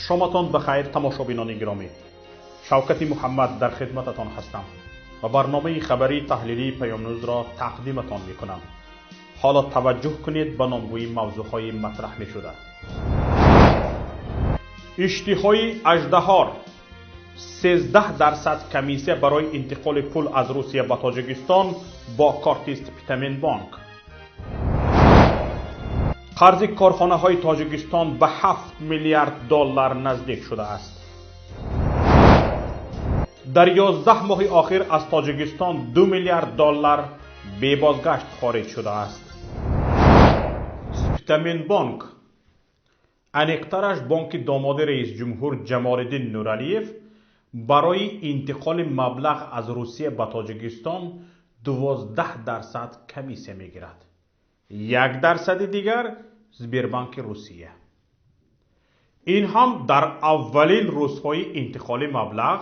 Шоматон ба хайр, тамошобинони гиромӣ. Шавкати Муҳаммад дар хидмататон ҳастам ва барномаи хабарии таҳлилии Паёмнюзро тақдиматон мекунам. Ҳоло таваҷҷӯҳ кунед ба номгӯи мавзӯъҳои матраҳ мешуда. Иштиҳои аждаҳор 13% комиссия барои интиқоли пул аз Русия ба Тоҷикистон бо корти Спитаменбонк. Қарзи корхонаҳои Тоҷикистон ба 7 миллиард доллар наздик шудааст. Дар 11 моҳи охир аз Тоҷикистон 2 миллиард доллар бебозгашт хориҷ шудааст. Спитаменбонк, аниқтараш бонки домоди раисҷумҳур Ҷамолиддин Нуралиев, барои интиқоли маблағ аз Русия ба Тоҷикистон 12% комиссия мегирад. 1% дигар Сбербанки Русия. Ин ҳам дар аввалин рӯзҳои интиқоли маблағ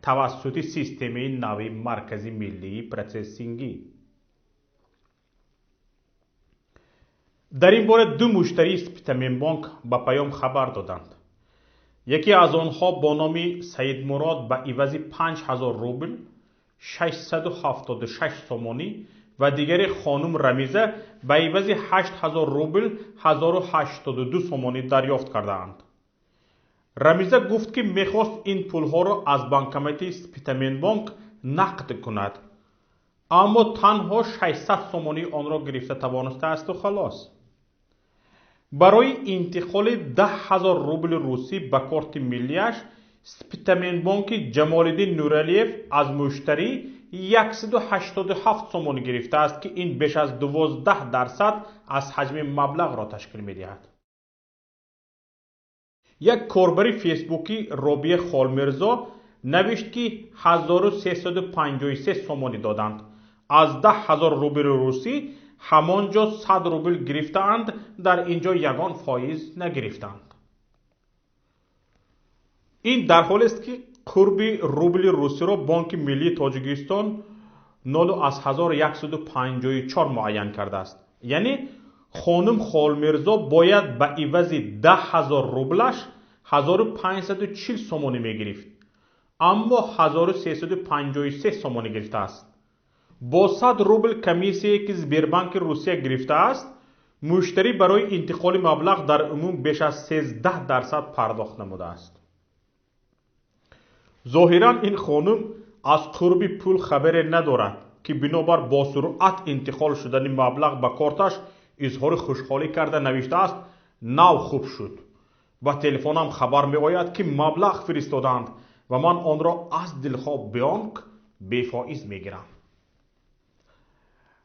тавассути системаи нави Маркази миллии протсессингӣ. Дар ин бора ду муштарии Спитаменбонк ба Паём хабар доданд. Яке аз онҳо бо номи Саидмурод ба ивази 5000 рубл 676 сомонӣ ва дигари хонум Рамиза ба ивази 8000 рубл 1082 сомонӣ дарёфт кардаанд. Рамиза гуфт, ки мехост ин пулҳоро аз банкомати Спитаменбонк нақд кунад, аммо танҳо 600 сомонии онро гирифта тавонистаасту халос. Барои интиқоли 10 000 рубли русӣ ба корти миллиаш Спитаменбонки Ҷамолиддин Нуралиев аз муштарӣ 187 сомонӣ гирифтааст, ки ин беш аз 12% аз ҳаҷми маблағро ташкил медиҳад. Як корбари фейсбукӣ Робия Холмирзо навишт, ки 1353 сомонӣ доданд. Аз 10 000 рубли русӣ ҳамон ҷо 100 рубл гирифтаанд, дар ин ҷо ягон фоиз нагирифтанд. Ин дар ҳолест, ки қурби рубли русиро Бонки миллии Тоҷикистон 0,1154 муайян кардааст. Яъне хонум Холмирзо бояд ба ивази 10 000 рублаш 1540 сомонӣ мегирифт, аммо 1353 сомонӣ гирифтааст. Бо 100 рубл комиссияе, ки Сбербанки Русия гирифтааст, муштарӣ барои интиқоли маблағ дар умум беш аз 13% пардохт намудааст. Зоҳиран ин хонум аз қурби пул хабаре надорад, ки бинобар бо суръат интиқол шудани маблағ ба корташ изҳори хушҳолӣ карда навиштааст: нав хуб шуд. Ба телефонам хабар меояд, ки маблағ фиристодаанд ва ман онро аз дилхоҳ бонк бефоиз мегирам.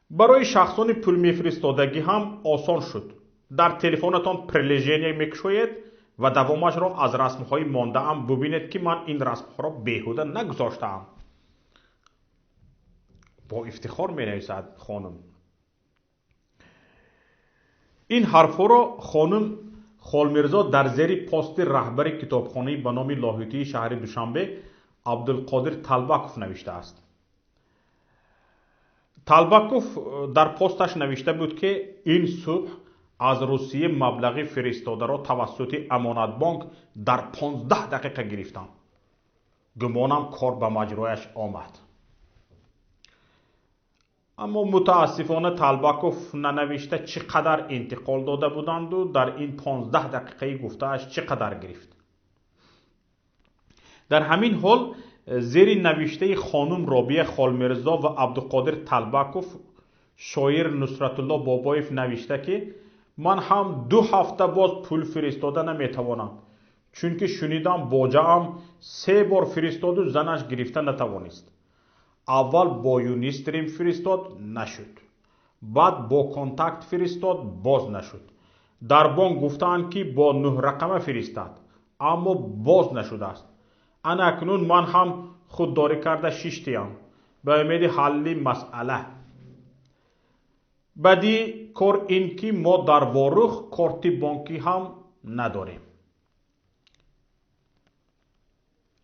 Барои шахсони пул мефиристодагӣ ҳам осон шуд. Дар телефонатон приложение мекушоед ва давомашро аз расмҳои мондаам бубинед, ки ман ин расмҳоро беҳуда нагузоштаам. Бо ифтихор менависад хонум. Ин ҳарфҳоро хонум Холмирзо дар зери пости раҳбари китобхонаи ба номи Лоҳутии шаҳри Душанбе Абдулқодир Талбаков навиштааст. Талбаков дар посташ навишта буд, ки ин субҳ аз Русия маблағи фиристодаро тавассути Амонатбонк дар 15 дақиқа гирифтам. Гумонам, кор ба маҷрояш омад. Аммо мутаассифона Талбаков нанавишта, чӣ қадар интиқол дода буданду дар ин 15 дақиқаи гуфтааш чӣ қадар гирифт. Дар ҳамин ҳол зери навиштаи хонум Робия Холмирзо ва Абдуқодир Талбаков шоир Нусратулло Бобоев навишта, ки ман ҳам 2 ҳафта боз пул фиристода наметавонам, чунки шунидам боҷаам 3 бор фиристоду занаш гирифта натавонист. Аввал бо Юнистрим фиристод, нашуд. Баъд бо Контакт фиристод, боз нашуд. Дар бонк гуфтаанд, ки бо 9 рақама фиристад, аммо боз нашудааст. Ана акнун ман ҳам худдорӣ карда шиштиям ба умеди ҳалли масъала. Баъди кор ин ки мо дар Ворух корти бонкӣ ҳам надорем.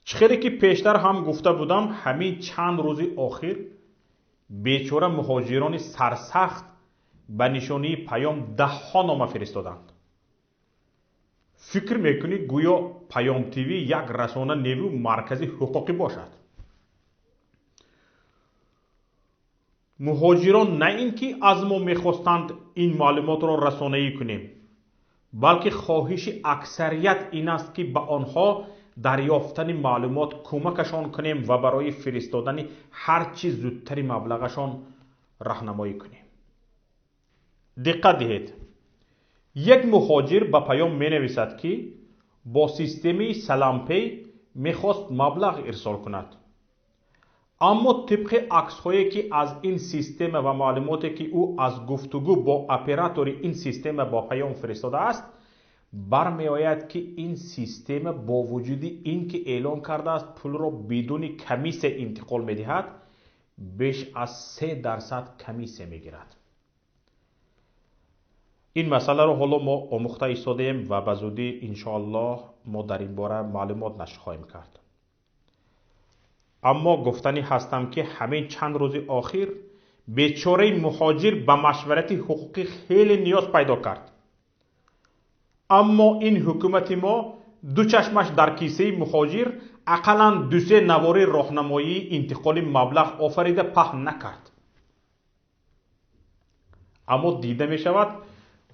Чӣ хеле ки пештар ҳам гуфта будам, ҳамин чанд рӯзи охир бечора муҳоҷирони сарсахт ба нишонии Паём даҳҳо нома фиристоданд. Фикр мекунӣ гӯё Паём ТВ як расона неву маркази ҳуқуқӣ бошад. Муҳоҷирон на ин ки аз мо мехостанд ин маълумотро расонаӣ кунем, балки хоҳиши аксарият ин аст ки ба онҳо дар ёфтани маълумот кӯмакашон кунем ва барои фиристодани ҳар чӣ зудтари маблағашон роҳнамоӣ кунем. Диққат диҳед. Як муҳоҷир ба паём менависад ки бо системаи Салампей мехост маблағ ирсол кунад. Аммо тибқи аксҳое ки аз ин система ва маълумоте ки ӯ аз гуфтугӯ бо оператори ин система бо паём фиристодааст, бармеояд ки ин система бо вуҷуди ин ки эълон кардааст пулро бидуни комиссия интиқол медиҳад, беш аз 3% комиссия мегирад. Ин масъаларо ҳоло мо омӯхта истодаем ва ба зудӣ иншоаллоҳ мо дар ин бора маълумот нашр хоҳем кард. Аммо гуфтанӣ ҳастам ки ҳамин чанд рӯзи охир бечораи муҳоҷир ба машварати ҳуқуқӣ хеле ниёз пайдо кард. Аммо ин ҳукумати мо ду чашмаш дар кисаи муҳоҷир ақаллан ду-се навори роҳнамоии интиқоли маблағ офарида паҳн накард. Аммо дида мешавад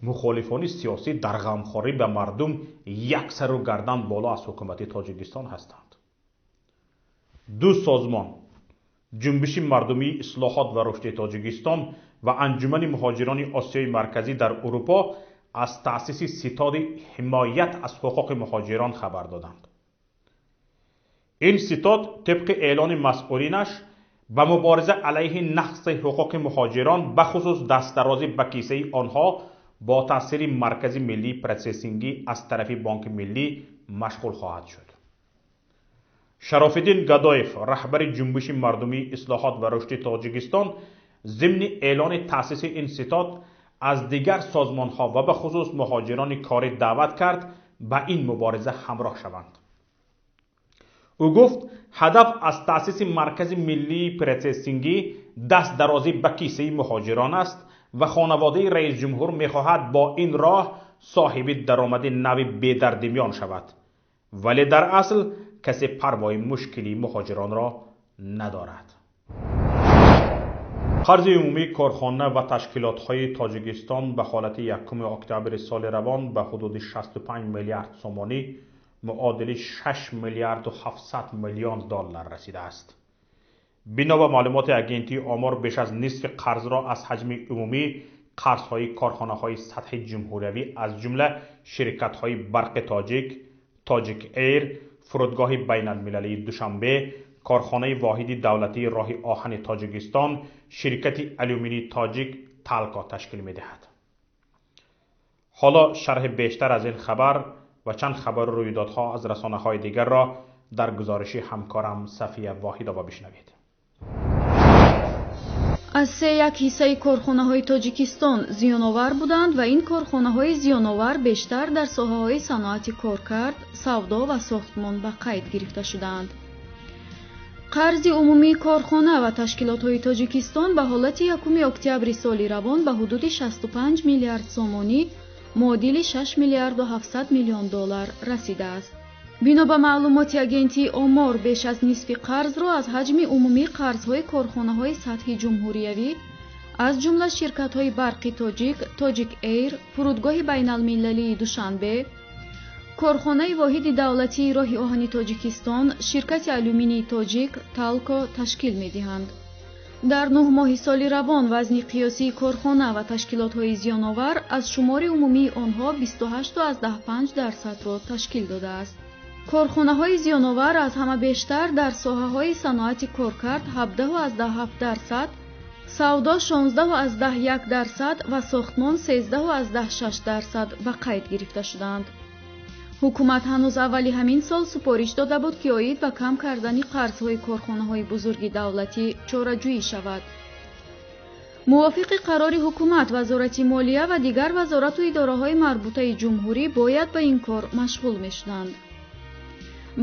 мухолифони сиёсӣ дар ғамхорӣ ба мардум як сару гардан боло аз ҳукумати Тоҷикистон ҳастанд. Ду созмон Ҷунбиши мардумии ислоҳот ва рушди Тоҷикистон ва Анҷумани муҳоҷирони Осиёи Марказӣ дар Урупо аз таъсиси ситоди ҳимоят аз ҳуқуқи муҳоҷирон хабар доданд. Ин ситод тибқи эълони масъулинаш ба мубориза алайҳи нақси ҳуқуқи муҳоҷирон, бахусус дастдарозӣ ба кисаи онҳо бо таъсири Маркази миллии протсессингӣ аз тарафи Бонки Миллӣ машғул хоҳад шуд. Шарофиддин Гадоев, раҳбари Ҷунбиши мардумии ислоҳот ва рушди Тоҷикистон, зимни эълони таъсиси ин ситод аз дигар созмонҳо ва бахусус муҳоҷирони корӣ даъват кард ба ин мубориза ҳамроҳ шаванд. Ӯ гуфт ҳадаф аз таъсиси Маркази миллии протсессингӣ дастдарозӣ ба кисаи муҳоҷирон аст ва хонаводаи раисҷумҳур мехоҳад бо ин роҳ соҳиби даромади нави бедардимён шавад. Вале дар асл касе парвои мушкилии муҳоҷиронро надорад. Қарзи умумии корхона ва ташкилотҳои Тоҷикистон ба ҳолати 1 октябри соли равон ба ҳудуди 65 миллиард сомонӣ муодили 6 миллиарду 700 миллион доллар расидааст. Бино ба маълумоти агентии омор, беш аз нисфи қарзро аз ҳаҷми умумии қарзҳои корхонаҳои сатҳи ҷумҳуриявӣ аз ҷумла ширкатҳои Барқи Тоҷик, Тоҷик Эйр, фурудгоҳи байналмилалии Душанбе, корхонаи воҳиди давлатии роҳи оҳани Тоҷикистон, ширкати алюминии Тоҷик Талко ташкил медиҳад. Ҳоло шарҳи бештар аз ин хабар ва чанд хабару рӯйдодҳо аз расонаҳои дигарро дар гузориши ҳамкорам Сафия Воҳидова бишнавед. Аз 3,1 ҳиссаи корхонаҳои Тоҷикистон зиёновар буданд ва ин корхонаҳои зиёновар бештар дар соҳаҳои саноати коркард, савдо ва сохтмон ба қайд гирифта шудаанд. Қарзи умумии корхона ва ташкилотҳои Тоҷикистон ба ҳолати 1 октябри соли равон ба ҳудуди 65 миллиард сомонӣ муодили 6 миллиарду 700 миллион доллар расидааст. Бино ба маълумоти агентии омор, беш аз нисфи қарзро аз ҳаҷми умумии қарзҳои корхонаҳои сатҳи ҷумҳуриявӣ, аз ҷумла ширкатҳои Барқи Тоҷик, Тоҷик Эйр, фурудгоҳи байналмилалии Душанбе, корхонаи воҳиди давлатии роҳи оҳани Тоҷикистон, ширкати алюминии Тоҷик, Талко ташкил медиҳанд. Дар 9 моҳи соли равон вазни қиёсии корхона ва ташкилотҳои зиёновар аз шумори умумии онҳо 28,5%-ро ташкил додааст. Корхонаҳои зиёновар аз ҳама бештар дар соҳаҳои саноати коркард 17,7%, савдо 16,1% ва сохтмон 13,6% ба қайд гирифта шудаанд. Ҳукумат ҳанӯз аввали ҳамин сол супориш дода буд, ки оид ба кам кардани қарзҳои корхонаҳои бузурги давлатӣ чораҷӯӣ шавад. Мувофиқи қарори ҳукумат, Вазорати молия ва дигар вазорату идораҳои марбутаи ҷумҳурӣ бояд ба ин кор машғул мешуданд.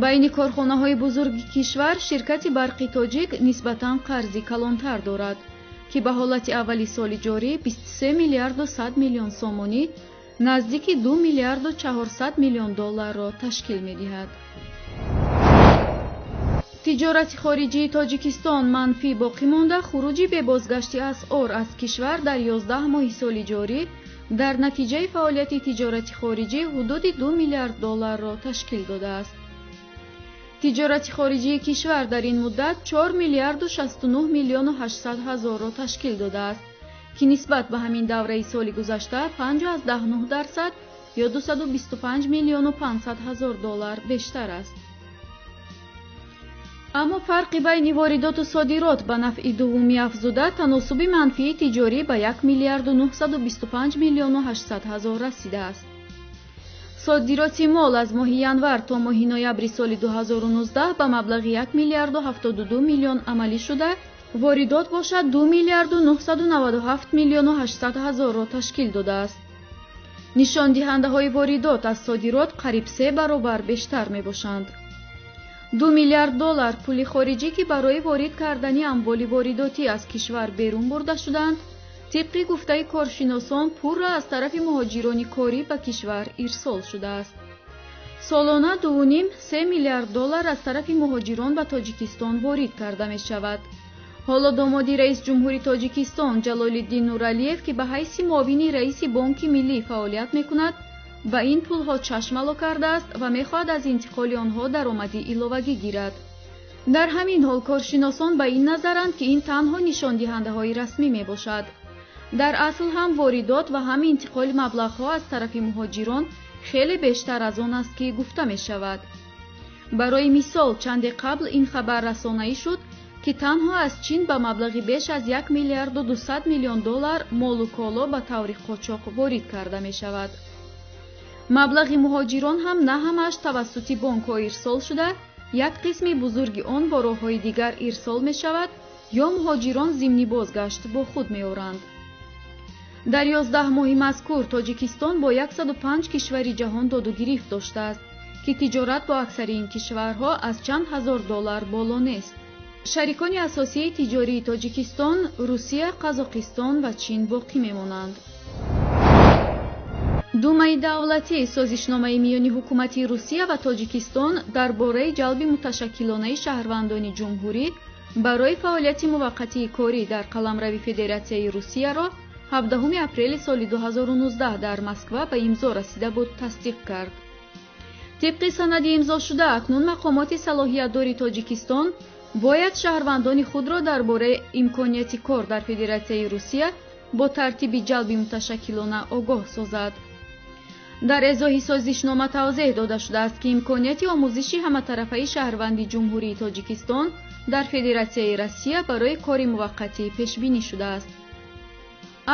Байни корхонаҳои бузурги кишвар ширкати Барқи Тоҷик нисбатан қарзи калонтар дорад, ки ба ҳолати аввали соли ҷорӣ 23 миллиарду 100 миллион сомонӣ Наздики 2 миллиарду 400 миллион долларро ташкил медиҳад. Тиҷорати хориҷии Тоҷикистон манфӣ боқӣ монда, хуруҷи бебозгашти асъор аз кишвар дар 11 моҳи соли ҷорӣ дар натиҷаи фаъолияти тиҷорати хориҷӣ ҳудуди 2 миллиард долларро ташкил додааст. Тиҷорати хориҷии кишвар дар ин муддат 4 миллиарду 69 миллиону 800 ҳазорро ташкил додааст, ки нисбат ба ҳамин давраи соли гузашта 5,9% ё 225 миллиону 500 ҳазор доллар бештар аст. Аммо фарқи байни воридоту содирот ба нафъи дуввумӣ афзуда, таносуби манфии тиҷорӣ ба 1 миллиарду 925 миллиону 800 ҳазор расидааст. Содироти мол аз моҳи январ то моҳи ноябри соли 2019 ба маблағи 1 миллиарду 72 миллион амалӣ шуда, воридот бошад 2 миллиарду 997 миллиону 800 ҳазорро ташкил додааст. Нишондиҳандаҳои воридот аз содирот қариб 3 баробар бештар мебошанд. 2 миллиард доллар пули хориҷӣ, ки барои ворид кардани амволи воридотӣ аз кишвар берун бурда шуданд, тибқи гуфтаи коршиносон пурра аз тарафи муҳоҷирони корӣ ба кишвар ирсол шудааст. Солона 2,5-3 миллиард доллар аз тарафи муҳоҷирон ба Тоҷикистон ворид карда мешавад. Ҳоло домоди раис ҷумҳури Тоҷикистон Ҷалолиддин Нуралиев, ки ба ҳайси муовини раиси Бонки Миллӣ фаъолият мекунад, ба ин пулҳо чашмало кардааст ва мехоҳад аз интиқоли онҳо даромади иловагӣ гирад. Дар ҳамин ҳол коршиносон ба ин назаранд, ки ин танҳо нишондиҳандаҳои расмӣ мебошад. Дар асл ҳам воридот ва ҳам интиқоли маблағҳо аз тарафи муҳоҷирон хеле бештар аз он аст, ки гуфта мешавад. Барои мисол, чанде қабл ин хабар расонаӣ шуд, ки танҳо аз Чин ба маблағи беш аз 1 миллиарду 200 миллион доллар молу коло ба таври қочоқ ворид карда мешавад. Маблағи муҳоҷирон ҳам на ҳамааш тавассути бонкҳо ирсол шуда, як қисми бузурги он бо роҳҳои дигар ирсол мешавад ё муҳоҷирон зимни бозгашт бо худ меоранд. Дар 11 моҳи мазкур Тоҷикистон бо 105 кишвари ҷаҳон додугирифт доштааст, ки тиҷорат бо аксари ин кишварҳо аз чанд ҳазор доллар боло нест. Шарикони асосии тиҷории Тоҷикистон Русия, Қазоқистон ва Чин боқӣ мемонанд. Думаи давлатӣ созишномаи миёни ҳукумати Русия ва Тоҷикистон дар бораи ҷалби муташаккилонаи шаҳрвандони ҷумҳурӣ барои фаъолияти муваққатии корӣ дар қаламрави Федератсияи Русияро 17 апрели соли 2019 дар Москва ба имзо расида буд, тасдиқ кард. Тибқи санади имзошуда, акнун мақомоти салоҳиятдори Тоҷикистон бояд шаҳрвандони худро дар бораи имконияти кор дар Федератсияи Русия бо тартиби ҷалби муташаккилона огоҳ созад. Дар эзоҳи созишнома тавзеҳ дода шудааст, ки имконияти омӯзиши ҳаматарафаи шаҳрванди Ҷумҳурии Тоҷикистон дар Федератсияи Россия барои кори муваққатӣ пешбинӣ шудааст.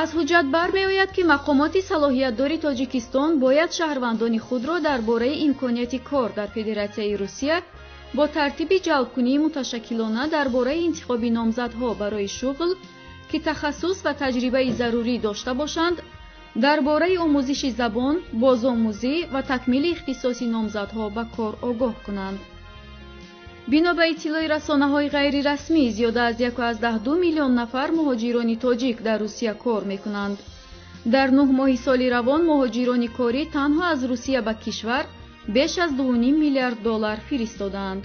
Аз ҳуҷҷат бармеояд, ки мақомоти салоҳиятдори Тоҷикистон бояд шаҳрвандони худро дар бораи имконияти кор дар Федератсияи Русия бо тартиби ҷалбкунии муташаккилона дар бораи интихоби номзадҳо барои шуғл, ки тахассус ва таҷрибаи зарурӣ дошта бошанд, дар бораи омӯзиши забон, бозомӯзӣ ва такмили ихтисоси номзадҳо ба кор огоҳ кунанд. Бино ба иттилои расонаҳои ғайрирасмӣ, зиёда аз 1,2 миллион нафар муҳоҷирони тоҷик дар Русия кор мекунанд. Дар 9 моҳи соли равон муҳоҷирони корӣ танҳо аз Русия ба кишвар беш аз 2,5 миллиард доллар фиристодаанд.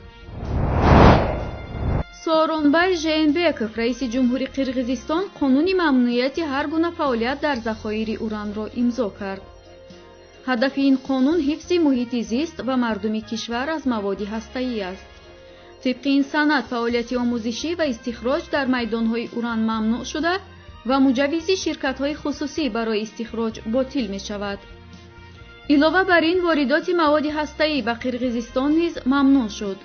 Сооронбай Жээнбеков, раиси ҷумҳури Қирғизистон, қонуни мамнуияти ҳар гуна фаъолият дар захоири уранро имзо кард. Ҳадафи ин қонун ҳифзи муҳити зист ва мардуми кишвар аз маводи ҳастаӣ аст. Тибқи ин санад, фаъолияти омӯзишӣ ва истихроҷ дар майдонҳои уран мамнӯъ шуда ва муҷаввизи ширкатҳои хусусӣ барои истихроҷ ботил мешавад. Илова бар ин, воридоти маводи ҳастаӣ ба Қирғизистон низ мамнӯъ шуд.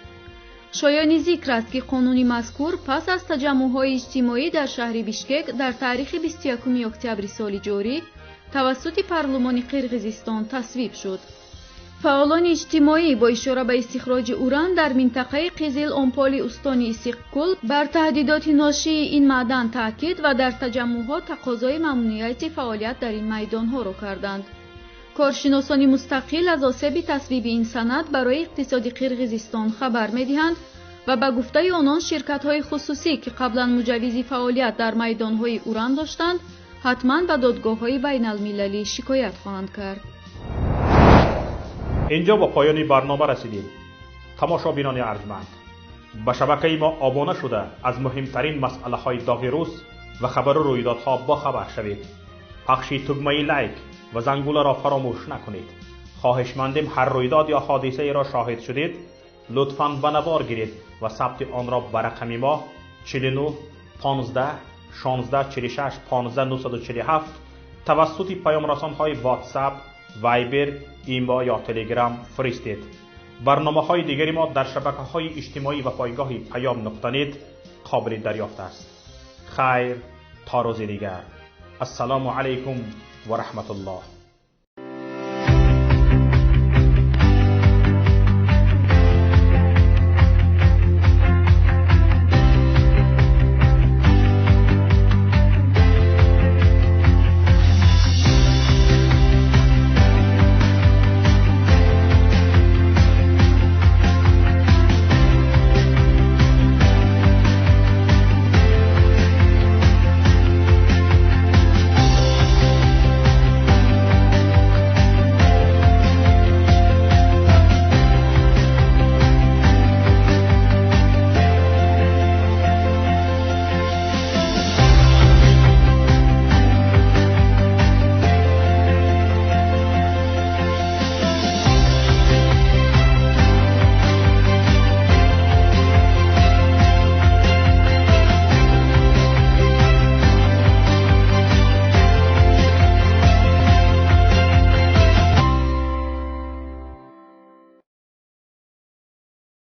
Шоёни зикр аст, ки қонуни мазкур пас аз таҷаммуъҳои иҷтимоӣ дар шаҳри Бишкек дар таърихи 21 октябри соли ҷорӣ тавассути парлумони Қирғизистон тасвиб шуд. Фаъолони иҷтимоӣ бо ишора ба истихроҷи уран дар минтақаи Қизил Омполи устони Иссиқкул бар таҳдидоти ношии ин маъдан таъкид ва дар таҷаммуъҳо тақозои мамнуияти фаъолият дар ин майдонҳоро карданд. Коршиносони мустақил аз осеби тасвиби ин санад барои иқтисоди Қирғизистон хабар медиҳанд ва ба гуфтаи онон ширкатҳои хусусӣ, ки қаблан муҷаввизи фаъолият дар майдонҳои уран доштанд, Ҳатман ба додгоҳҳои байналмилалӣ шикоят хоҳанд кард. Инҷо ба поёни барнома расидем. Тамошобинони арҷманд, ба шабакаи мо обуна шуда аз муҳимтарин масъалаҳои доғи рӯз ва хабару рӯйдодҳо бохабар шавед. Пахши тугмаи лайк ва зангуларо фаромӯш накунед. Хоҳишмандем ҳар рӯйдод ё ҳодисаеро шоҳид шудед, лутфан ба навор гиред ва сабти онро ба рақами мо 49 15 16 46 15 947 тавассути паёмрасонҳои WhatsApp, Viber, Имо ё Telegram фиристед. Барномаҳои дигари мо дар шабакаҳои иҷтимоӣ ва пойгоҳи payam.net қобили дарёфт аст. Хайр, то рӯзи дигар. Ассалому алайкум ва раҳматуллоҳ.